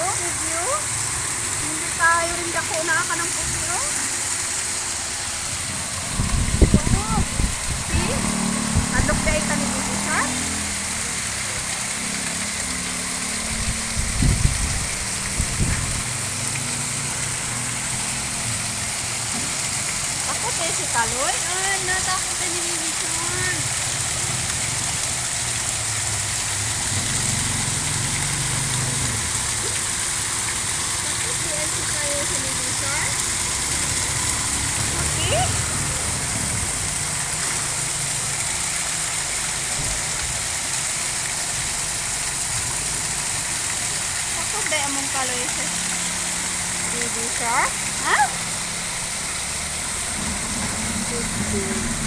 Oh, review. Hindi tayo rin dako na ka ng puti, oh. Wow. See? Adlok dahil ka ni Baby Shark. Takot eh si Kaloy. Ay, natakot eh ni Baby Shark. Takot di ay si tayo sa Baby Shark. Okay. Takot ba among Kaloy sa Baby Shark? Ha? Good.